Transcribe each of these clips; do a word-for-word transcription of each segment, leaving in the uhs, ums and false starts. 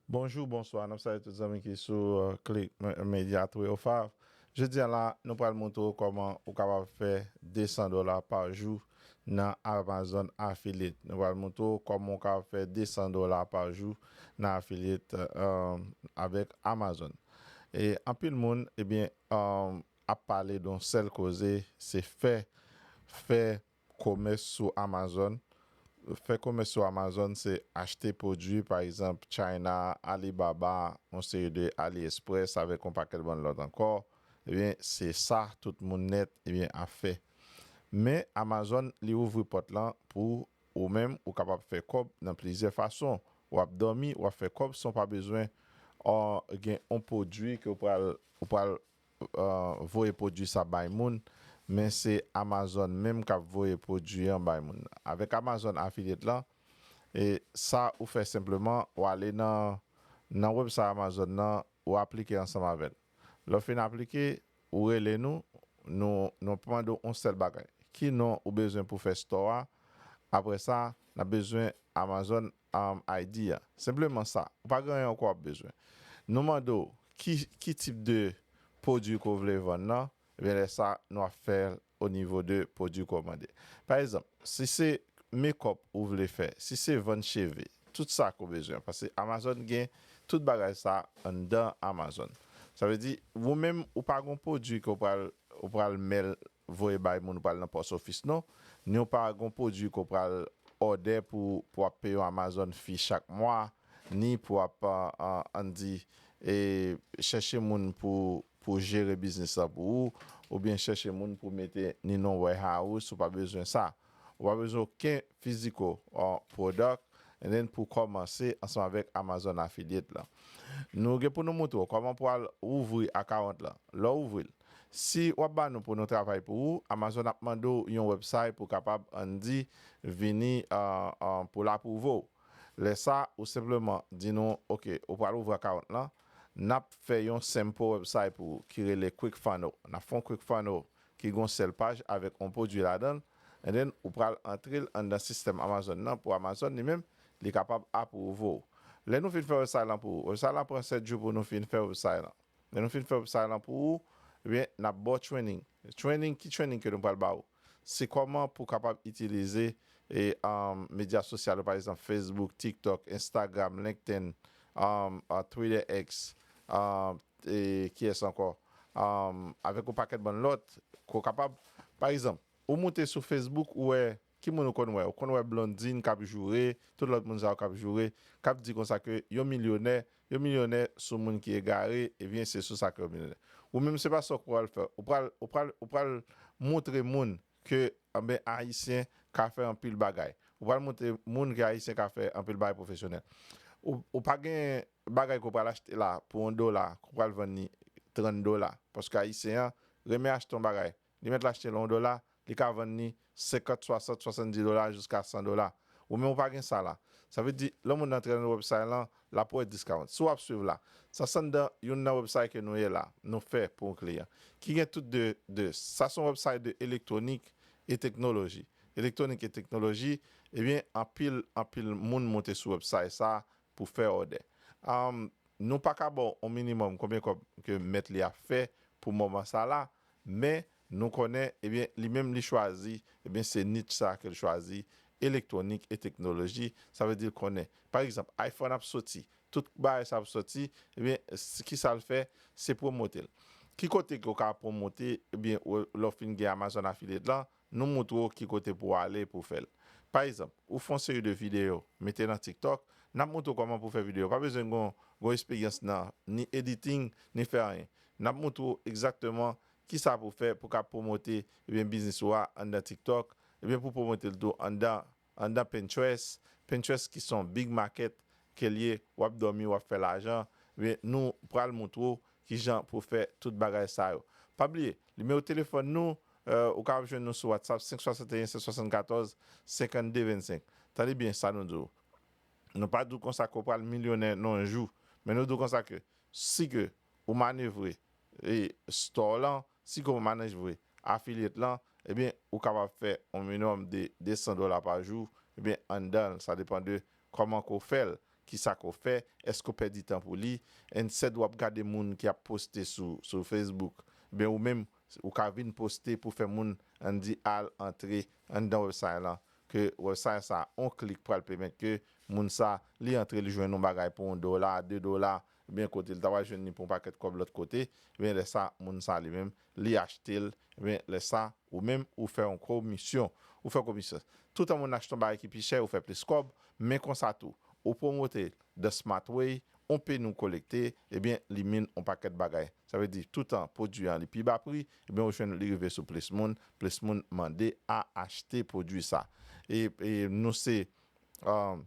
Bonjou, bonswa, n ap salye tout zanmi ki sou uh, Klik Media Twoyofav. Jodi a la, nou pral montre w kòman ou kapab fè de san dola pa jou nan Amazon Affiliate. Nou pral montre w kòman ou kapab fè de san dola pa jou nan Affiliate uh, avèk Amazon. E anpil moun, ebyen, um, ap pale de yon sèl koze, se fè, fè komès sou Amazon. Fè komès sou Amazon, se achte pwodui, pa egzanp, China, Alibaba, yon seri de AliExpress, avèk yon pakèt bann lòt ankò. Ebyen, se sa tout moun nèt, ebyen, ap fè. Men, Amazon, li ouvri pòt lan pou ou menm, ou kapab fè kòb nan plizyè fason. W ap dòmi, w ap fè kòb san w pa bezwen uh, gen yon pwodui ke w pral, ou pral uh, voye pwodui sa bay moun, men se Amazon menm k ap voye pwodui an bay moun. Avèk Amazon Affiliate lan, e sa ou fè senpleman, ou ale nan, nan website Amazon nan, ou aplike ansanm avè l. Lè w fin aplike, ou rele nou, nou, nou mande w yon sèl bagay. Ki non ou bezwen pou fè store a? Apre sa, n ap bezwen Amazon um, I D a. Senpleman sa. Ou pa gen anyen ankò w ap bezwen. Nou mande w ki, ki tip de pwodui ke w vle vann nan, ebyen lè sa, nou ap fè l o nivo de pwodui ke w mande. Pa egzanp, si se make-up ou vle fè, si se vann cheve, tout sa ke w bezwen. Paske Amazon gen tout bagay sa anndan Amazon. Sa vle di, ou menm, ou pa gen yon pwodui ke w pral, ou pral mèl voye bay moun, ou pral nan post office non, ni w pa gen yon pwodui ke w pral òdè pou, pou w ap peye yon Amazon fee chak mwa, ni pou w ap, uh, uh, ann di, e, chèche moun pou, pou jere biznis lan pou ou, oubyen chèche moun pou mete ni nan warehouse, ou pa bezwen sa. Ou pa bezwen okenn physical uh, product, and then pou kòmanse ansanm avèk Amazon Affiliate lan. Nou gen pou nou montre w kòman pou al ouvri account lan. Lè w ouvri l, si w ap ba nou pou nou travay pou ou, Amazon ap mande w yon website pou kapab, ann di, vini uh, uh, pou l apwouve w. Lè sa, ou senpleman di nou, oke, ou pral ouvri account lan, n ap fè yon sample website pou ou ki rele ClickFunnels. N ap fè yon ClickFunnels ki gen yon sèl paj avèk yon pwodui ladan l, and then ou pral antre l anndan sistèm Amazon nan pou Amazon li menm, li kapab apwouve w. Lè nou fin fè website lan pou ou, website lan pran sèt jou pou nou fin fè website lan. Lè nou fin fè website lan pou ou, ebyen, n ap ba w training. Training, ki training ke nou pral ba ou? Se kòman pou w kapab itilize e, um, medya sosyal yo, pa egzanp, Facebook, TikTok, Instagram, LinkedIn, um, uh, Twitter X, um, e kiyès ankò? Um, avèk yon pakèt bann lòt, ke w kapab, pa egzanp, ou moute sou Facebook, ou wè, ki moun ou konn wè? Ou konn wè Blondine k ap joure, tout lòt moun sa yo k ap joure, k ap di konsa ke yo milyonè, yo milyonè sou moun ki egare, ebyen, se sou sa ke yo milyonè. Ou menm, se pa sa w pral fè. Ou pral, ou pral, ou pral montre moun ke, anben, Ayisyen ka fè anpil bagay. Ou pral montre moun ke Ayisyen ka fè anpil bagay pwofesyonèl. Ou, ou pa gen bagay ke w pral achte la pou yon dola, ke w pral vann li trant dola. Paske Ayisyen an renmen achte yon bagay. Li mèt l achte l yon dola, li ka vann li senkant, swasant, swasanndis dola jiska san dola. Ou menm ou pa gen sa la. Sa vle di, lè moun nan antre nan website lan, l ap wè discount. Si w ap swiv la, sa se anndan youn nan website ke nou ye la, nou fè pou yon kliyan. Ki gen tout de, de, sa se yon website de elektwonik e teknoloji. Elektwonik e teknoloji, ebyen, anpil, anpil moun monte sou website sa pou fè òdè. Um, nou pa ka ba w yon minimòm konbyen kòb ke mèt li ap fè pou moman sa la, men nou konnen, ebyen, li menm li chwazi, ebyen, se nich sa ke l chwazi, elektwonik e teknoloji, sa vle di l konnen. Pa egzanp, iPhone ap soti, tout bagay sa ap soti, ebyen, s- ki sa l fè, se pwomote l. Ki kote ke w ka pwomote, ebyen, w- lè w fin gen Amazon Affiliate lan, nou montre w ki kote pou w ale pou w fè l. Pa egzanp, ou fè yon seri de videyo, mete nan TikTok, n ap montre w kòman pou w fè videyo. Pa bezwen gon, gon esperyans nan ni editing, ni fè anyen. N ap montre w egzakteman kisa pou w fè pou w ka pwomote, ebyen, biznis ou a anndan TikTok, ebyen, pou w pwomote l tou anndan, anndan Pinterest. Pinterest ki se yon big market ke l ye, w ap dòmi, w ap fè lajan. Ebyen, nou pral montre w kijan pou w fè tout bagay sa yo. Pa bliye, nimewo telefòn nou, eh, ou kapab jwenn nou sou WhatsApp, senk swasanteyen, senk swasannkatòz, senkannde vennsenk. Tande byen sa nou di w. Nou pa di w konsa ke w pral milyonè nan yon jou, men nou di w konsa ke si ke ou manevre e store lan, si ke w manevre affiliate lan, ebyen, ou kapab fè yon minimòm de de san dola pa jou, ebyen, anndan l, sa depann de kòman ke w fè l. kisa ke w fè, èske w pèdi tan pou li? Instead w ap gade moun ki ap poste sou, sou Facebook, ben ou menm, ou ka vin poste pou fè moun, ann di, al antre anndan website lan, ke website sa, on klik pral pèmèt ke moun sa, li antre, li jwenn yon bagay pou yon dola, de dola, ebyen kote l ta pral jwenn li pou yon pakèt kòb lòt kote, ebyen lè sa, moun sa li menm, li achte l, ebyen lè sa, ou menm, ou fè yon komisyon, ou fè komisyon. Toutan moun achte yon bagay ki pi chè, ou fè plis kòb, men konsa tou, ou pwomote the smart way, on pe nou kolekte, ebyen, li min on pakèt bagay. Sa vle di, toutan pwodui an li pi ba pri, ebyen, ou jwenn li rive sou plis moun, plis moun mande a achte pwodui sa. E, e nou se, um,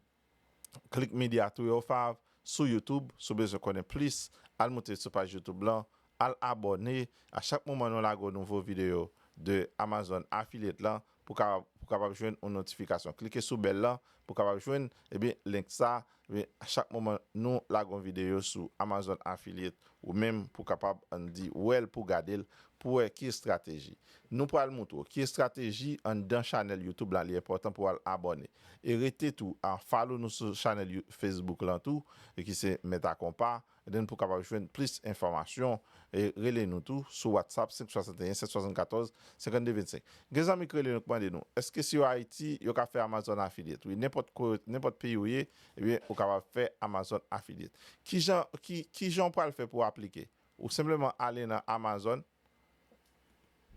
Click Media three oh five sou YouTube, si w bezwen konnen plis, al moute sou paj YouTube lan, al abòne. A chak moman nou lage yon nouvo videyo de Amazon Affiliate lan, pou ka, pou kapab jwenn yon notifikasyon. Klike sou bèl lan pou kapab jwenn, ebyen, link sa. Ebyen, a chak moman nou lage yon videyo sou Amazon Affiliate, ou menm pou kapab, ann di, wè l, pou gade l, pou wè ki estrateji. Nou pral moutre w ki estrateji anndan chanèl YouTube la, li enpòtan pou w al abòne. E rete tou, a, follow nou sou chanèl You-, Facebook lan tou, e ki se Mèt a Konpa, and then pou kapab jwenn plis enfòmasyon, e rele nou tou sou WhatsApp senk swasanteyen sèt swasannkatòz senkannde vennsenk. Gen zanmi k rele nou k mande nou, èske si yo Ayiti, yo ka fè Amazon Affiliate? Wi, nenpòt ko-, nenpòt peyi ou ye, ebyen, ou kapab fè Amazon Affiliate. Kijan, ki, kijan w pral fè pou w aplike? Ou senpleman ale nan Amazon.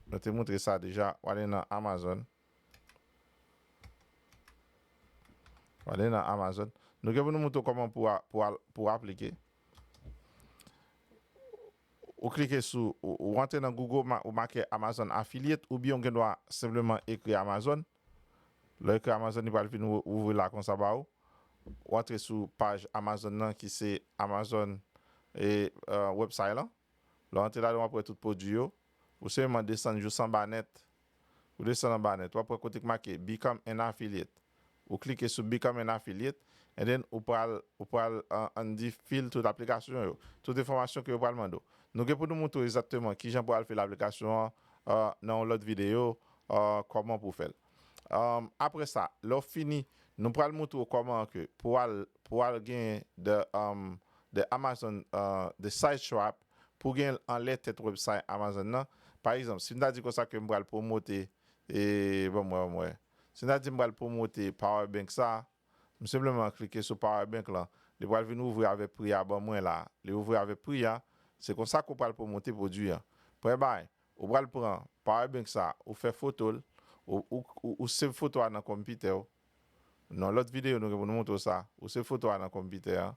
Nou te moutre sa deja. W ale nan Amazon. W ale nan Amazon. Nou gen pou nou moutre w kòman pou a-, pou al-, pou aplike. Ou klike sou, ou, ou antre nan Google, ma-, ou make Amazon Affiliate, oubyen ou gen dwa senpleman ekri Amazon. Lè w ekri Amazon, li pral vin ou-, ouvri la konsa ba ou. Ou antre sou paj Amazon nan ki se Amazon e, e, website lan. Lè w antre ladan, w ap wè tout pwodui yo. Ou senpleman desann jis anba nèt. Ou desann anba nèt, w ap wè kote k make Become an Affiliate. Ou klike sou Become an Affiliate, and then ou pral, ou pral, an, ann di, fill tout aplikasyon yo, tout enfòmasyon ke yo pral mande w. Nou gen pou nou moutre w egzakteman kijan pou al fill aplikasyon an, a, nan yon lòt videyo, a, kòman pou fè l. A, apre sa, lè w fini, nou pral moutre w kòman ke pou al, pou al gen the, um, the Amazon, a, the Site Swap, pou gen l anlè tèt website Amazon nan. Pa egzanp, si m ta di konsa ke m pral pwomote, e, ban m wè, ban m wè. Si m ta di m pral pwomote Power Bank sa, m senpleman klike sou Power Bank lan. Li pral vin ouvri avèk pri a ban mwen la. Li ouvri avèk pri a. Se konsa ke w pral pwomote pwodui an. Premye bagay, ou pral pran Power Bank sa, ou fè foto l, ou, ou, ou, ou save foto a nan konpitè w. Nan lòt videyo, nou gen pou nou moutre w sa. Ou save foto a nan konpitè a.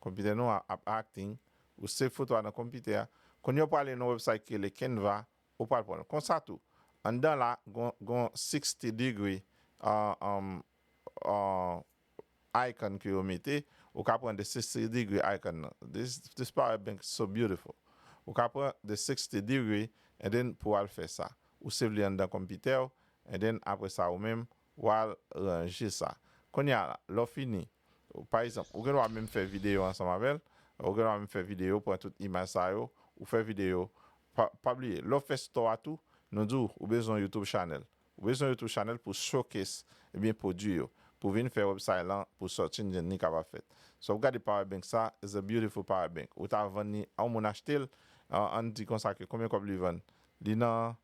Konpitè nou a ap acting. Ou save foto a nan konpitè a. Kounye a w prale nan website ki rele Canva, ou pral pran l. Konsa tou, anndan la, gon, gon sixty degree, uh, um, uh, icon ke yo mete, ou ka pran the sixty degree icon nan. This, this Power Bank so beautiful. Ou ka pran the sixty degree, and then pou al fè sa. Ou save li anndan konpitè w, and then apre sa ou menm, w al ranje sa. Kounye a la, lè w fini, ou, pa egzanp, ou gen dwa menm fè videyo ansanm avè l, ou gen dwa menm fè videyo, pran tout imaj sa yo, ou fè videyo. Pa, pa bliye, lè w fè store a tou, nou di w, ou bezwen YouTube channel. Ou bezwen YouTube channel pou showcase, ebyen, pwodui yo. Pou vin fè website lan, pou search engine li kapab fèt. So, w gade Power Bank sa, is a beautiful Power Bank. Ou ta vann li, yon moun achte l, an, ann di konsa ke konbyen kòb li vann. Li nan,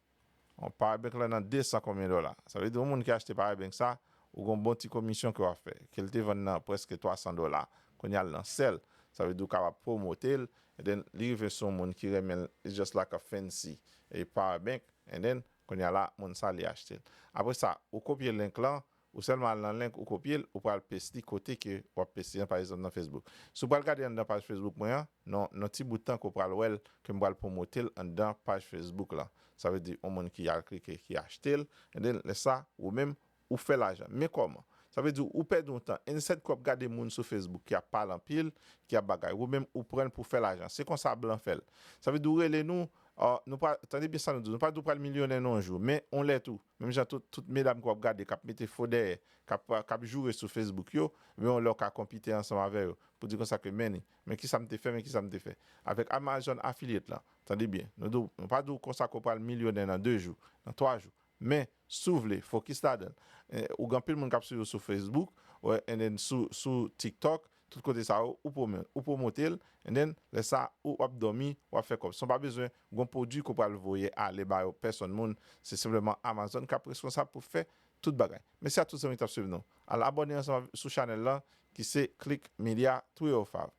yon Power Bank la nan de san konbyen dola. Sa vle di, yon moun ki achte Power Bank sa, ou gon bon ti komisyon ke w ap fè. Ke l te vann nan prèske twa san dola, kounye a l nan sèl. Sa vle di, ou kapab pwomote l, and then li rive sou yon moun ki renmen l, it's just like a fancy, e, Power Bank, and then, kounye a la, moun sa, li achte l. Apre sa, ou kopye link lan, ou sèlman al nan link, ou kopye l, ou pral paste li kote ke w ap paste an, pa egzanp, nan Facebook. Si w pral gade anndan paj Facebook mwen an, nan, nan ti bout tan ke w pral wè l, ke m pral pwomote l anndan paj Facebook lan. Sa vle di, yon moun ki al klike, ki achte l, and then, lè sa, ou menm, ou fè lajan. Men kòman? Sa vle di, ou pèdi yon tan. Instead ke w ap gade moun sou Facebook ki ap pale anpil, ki ap bagay. Ou menm, ou pran l pou fè lajan. Se konsa blan fè l. Sa vle di, ou rele nou, a, nou pa, tande byen sa nou di, nou pa di w pral milyonè nan yon jou, men yon lè tou, menm jan tout, tout medam ke w ap gade, k ap mete fo dèyè, k ap, k ap joure sou Facebook yo, men yon lè w ka konpite ansanm avè yo, pou di konsa ke, men, men kisa m te fè, men kisa m te fè. Avèk Amazon Affiliate lan, tande byen, nou di w, nou pa di w konsa ke w pral milyonè nan de jou, nan twa jou. Men, si w vle, fokis ladan l. Eh, ou gen anpil moun k ap swiv ou sou Facebook, wè, and then sou, sou TikTok, tout kote sa yo, ou pwomè-, ou pwomote l, and then, lè sa, ou ap dòmi, w ap fè kòb. San w pa bezwen gon pwodui ke w pral voye ale ba yo, pèsonn moun, se senpleman Amazon k ap responsab pou fè tout bagay. Mèsi a tout zanmi ki t ap swiv nou. Al abòne ansanm sou chanèl lan, ki se Click Media three oh five.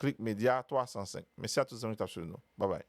Click Media twa san senk. Mèsi a tout zanmi ki t ap swiv nou. Babay.